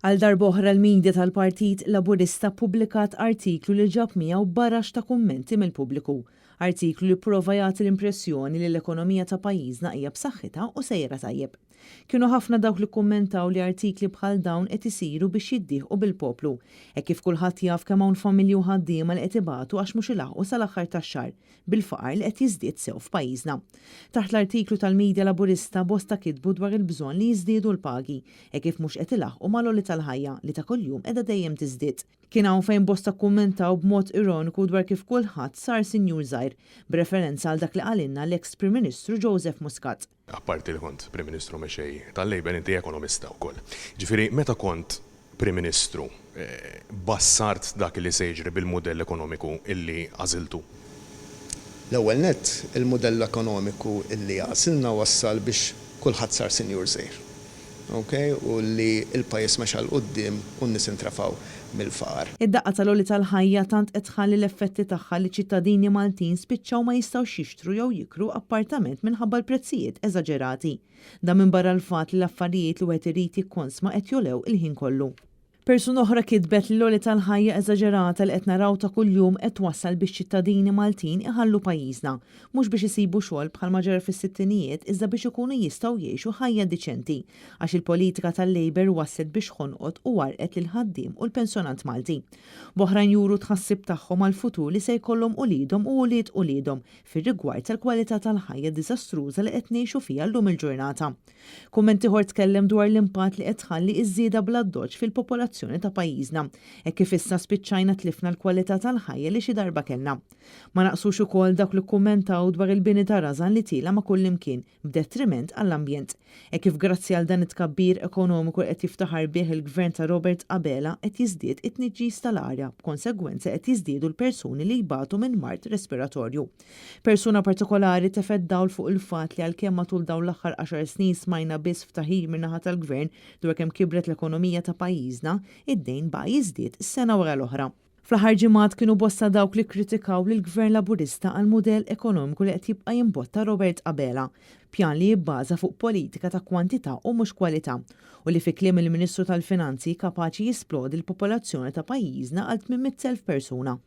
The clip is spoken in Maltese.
Għal darb'oħra l-media tal-Partit Laburista ppubblikat artiklu li ġab miegħu barax ta' kummenti mill-pubbliku. Artiklu li pprova jagħti l-impressjoni li l-ekonomija ta' pajjiżna hija b'saħħitha u sejra tajjeb. Kienu ħafna dawk li kkummentaw li artikli bħal dawn qed isiru biex jiddieħqu bil-poplu, hekk kif kulħadd jaf kemm hawn familji u ħaddiema li qed ibatu għax mhux ilaħħqu sal-aħħar tax-xahar, bil-faqar li qed jiżdied sew f'pajjiżna. Taħt l-artiklu tal-media Laburista bosta kitbu dwar il-bżonn li jiżdiedu l-pagi, hekk kif mhux qed ilaħħqu mal-għoli tal-ħajja li ta' kuljum qiegħda dejjem tiżdied. Kien hawn fejn bosta kkummentaw b'mod ironiku dwar kif kulħadd sar sinjur żgħir, b'referenza għal dak li qalilna l-eks Prim Ministru Joseph Muscat. Apparti li kont Prim Ministru Mexxej tal-Labour inti ekonomista wkoll. Jiġifieri meta kont Prim Ministru bassart dak li se jiġri bil-mudell ekonomiku illi għażiltu? L-ewwel nett, il-mudell ekonomiku illi għażilna wassal biex kulħadd sar sinjur żgħir. Ok, u li l-pajjiż mexa 'l quddiem u n-nies intrefgħu mill-faqar. Id-daqqa tal-għoli tal-ħajja tant qed tħalli l-effetti tagħha li ċittadini Maltin spiċċaw ma jistgħux jixtru jew jikru appartament minħabba l-prezzijiet eżaġerati. Dan minbarra l-fatt li l-affarijiet li wieħed irid jikkonsma qed jogħlew il-ħin kollu. Persuna oħra kitbet li l-għoli tal-ħajja eżaġerata li qed naraw ta' kuljum qed twassal biex ċittadini Maltin iħallu pajjiżna, mhux biex isibu xogħol bħalma ġara fis-sittinijiet iżda biex ikunu jistgħu jgħixu ħajja diċenti għax il-politika tal-Labour wasslet biex ħonqot u għarrqet lill-ħaddiem u l-pensjonant Malti. B'oħrajn juru t-tħassib tagħhom għall-futur li se jkollhom uliedhom u ulied uliedhom fir-rigward tal-kwalità tal-ħajja diżastruża li qed ngħixu fiha llum il-ġurnata. Kumment ieħor tkellem dwar l-impatt li qed tħalli ż-żieda bl-addoċċ fil-popolazzjoni ta' pajjiżna, hekk kif issa spiċċajna tlifna l-kwalità tal-ħajja li xi darba kellna. Ma naqsux ukoll dawk li kkummentaw dwar il-bini ta' rażan li tiela' ma' kullimkien b'detriment għall-ambjent. Hekk kif grazzi għal dan it-tkabbir ekonomiku li qed jiftaħar bih il-Gvern ta' Robert Abela qed jiżdied it-tniġġis tal-arja b'konsegwenza qed jiżdiedu l-persuni li jbatu minn mard respiratorju. Persuna partikolari tefgħet dawl fuq il-fatt li għalkemm matul dawn l-aħħar għaxar snin smajna biss ftaħir min-naħa tal-Gvern dwar kemm kibret l-ekonomija ta' pajjiżna, id-dejn baqa' jiżdied sena wara l-oħra. Fl-aħħar ġimgħat kienu bosta dawk li kkritikaw lill-Gvern Laburista għall-mudell ekonomiku li qed jibqa' jimbotta Robert Abela, pjan li jibbaża fuq politika ta' kwantità u mhux kwalità u li fi kliem il-Ministru tal-Finanzi kapaċi jisplodi l-popolazzjoni ta' pajjiżna għal 800,000 persuna.